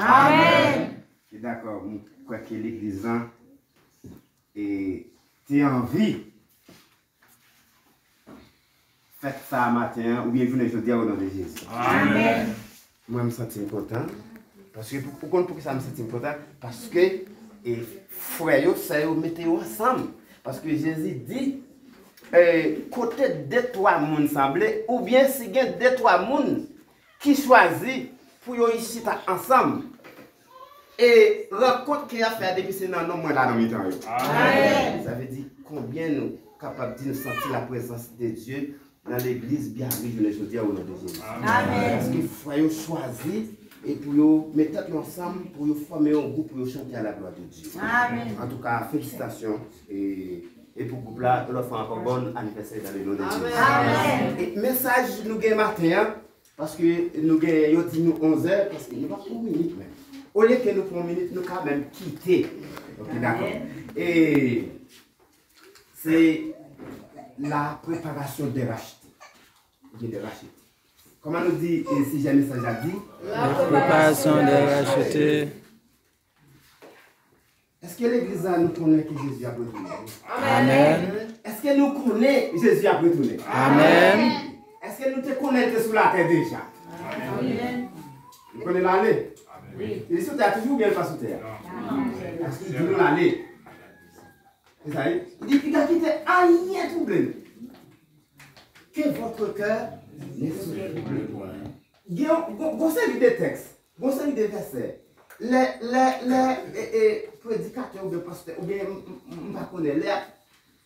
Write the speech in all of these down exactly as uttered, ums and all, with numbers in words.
Amèn. E dakò, m kwè ke legliz lan e, te anvi fèt sa a maten an, oubyen jounen jodi a, o non de Jezi. Amèn. Mwen, m santi m kontan. Paske, pou, ou konn poukisa m santi m kontan? Paske, e, frè yo, sè yo, mete yo ansanm. Paske Jezi di, e, kote de, twa moun sanble, oubyen si gen de, twa moun ki chwazi pou yo chita ansanm. E rankont ke y ap fè a, depi se nan non mwen la nan mitan yo. Amèn. Sa vle di, konbyen nou kapab di nou santi laprezans de Dye nan legliz Byari jounen jodi a, o non de Jezi? Amèn. Paske frè yo chwazi e pou yo met tèt yo ansanm, pou yo fòme yon gwoup, pou yo chante a la glwa de Dye. Amèn. Antouka, felisitasyon e, e pou gwoup la, yon lòt fwa ankò, bòn anivèsè nan le non de Jezi. Amèn. E mesaj nou gen maten an, paske nou gen, yo di nou onzè, paske nou pa pran minit menm. Olye ke nou pran minit, nou ka menm kite. Ok, dakò. E se la preparasyon de rachte. Oubyen de rachte. Kòman nou di, e, sijè mesaj la di? La preparasyon de rachte. Èske legliz la nou konnen ke Jezi ap retounen? Amèn. Èske nou konnen Jezi ap retounen? Amèn. Èske nou te konnen l te sou latè deja? Amèn. Nou konnen l ale? Amèn. Li sou tè a toujou oubyen l pa sou tè a? Amèn. Èske l di nou l ale? Se sa, wi. Li di, piga kite anyen twouble nou. Que votre cœur ne se trouble point. Gen yon, gon, gon seri de tèks, gon seri de vèsè. Lè, lè, lè, e, e, predikatè oubyen pastè, oubyen m, m, m, m pa konnen, lè,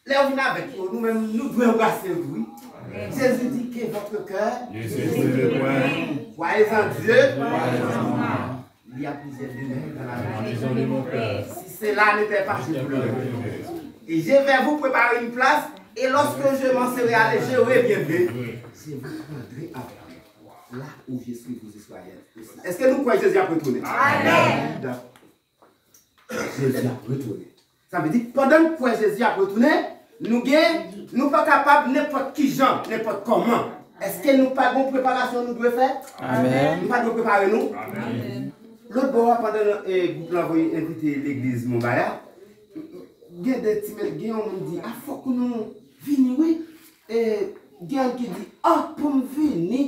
lè yo vin avèk yo, nou menm, nou dwe anbrase yo tou, wi. Jezi di, que votre cœur ne se trouble point. Croyez en Dieu. Croyez en moi. Il y a plusieurs demeures dans la maison de mon père. Si cela n'était pas pour le, et je vais vous préparer une place, et lorsque je m'en serai allé, je reviendrai, je vous prendrai avec moi, là où je suis, vous y soyez aussi. Èske nou kwè Jezi ap retounen? Amèn. Jezi ap retounen. Sa vle di, pandan n kwè Jezi ap retounen, nou gen, nou pa kapab nenpòt ki jan, nenpòt kòman. Èske nou pa gon preparasyon nou dwe fè? Amèn. Nou pa dwe prepare nou? Amèn. Lòt bò a, pandan, e, gwoup lan voye envite legliz Monbay a, gen de ti men, gen yon moun di, a, fòk nou vini, wi. E, gen yon ki di, a, pou m vini,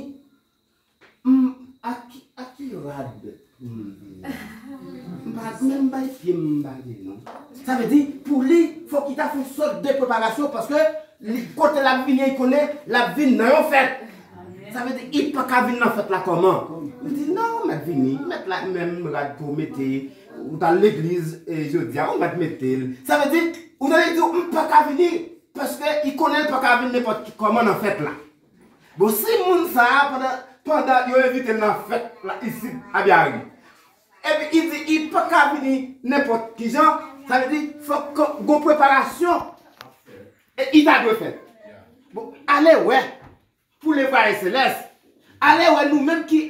M, a ki, a ki rad pou m vini? M pa menm bay pye m, m pa gen non. Sa vle di, pou li, fòk li ta fè yon sòt de preparasyon, paske li, kote l ap vini an, li konnen l ap vin nan yon fèt. Sa vle di, li pa ka vin nan fèt la kòman? Li di, non, mèt vini, mèt la, menm rad ke w mete, ou t al legliz, e, jodi a, ou mèt mete l. Sa vle di, ou tande li di w, m pa ka vini, paske li konnen l pa ka vin nenpòt ki kòman nan fèt la. Bon, si moun sa a, pandan, pandan yo envite l nan fèt la, isit, a Byari, epi li di li pa ka vini nenpòt ki jan, sa vle di, fòk gon preparasyon, e, li ta dwe fèt. Bon, ale wè, pou le vwaye selès, ale wè nou menm ki